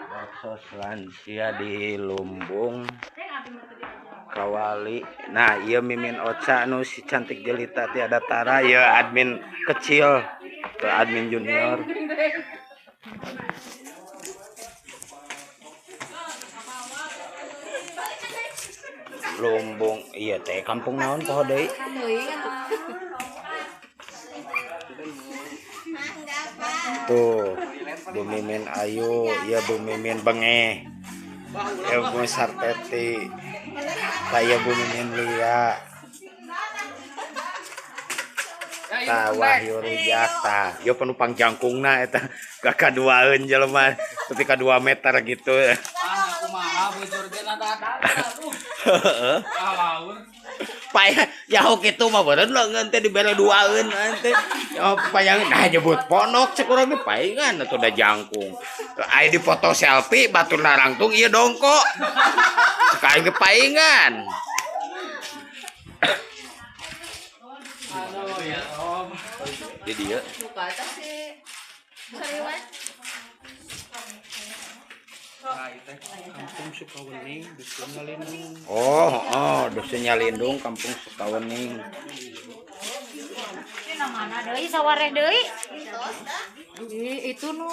Bakso lansia di Lumbung Kawali. Nah, iya Mimin Ocha nu si cantik jelita tiada tara, ya admin kecil ke admin junior. Lumbung, iya teh kampung naon poho deui? Tuh, Bu Mimin Ayu, ya Bu Mimin Bengeh, ya Bu Sarteti, saya Bu Mimin Lia, ta Wahyu Rujak, ta, yo penumpang jangkungna eta gak kaduaeun jelema, tapi ka 2 meter gitu. Payah jauh kitu mah beureun leungeun teh dibere duaeun teh. Oh, payang nah nyebut ponok cek urang ge paingan atuh da jangkung. Aya di foto selfie batur narangtung ieu dongko. Cek aing ge paingan. Di dieu. Kampung Sukawening, Dusun Nyalindung. Oh, Dusun Nyalindung, Kampung Sukawening. Mana deui sawareh deui? Itu nu.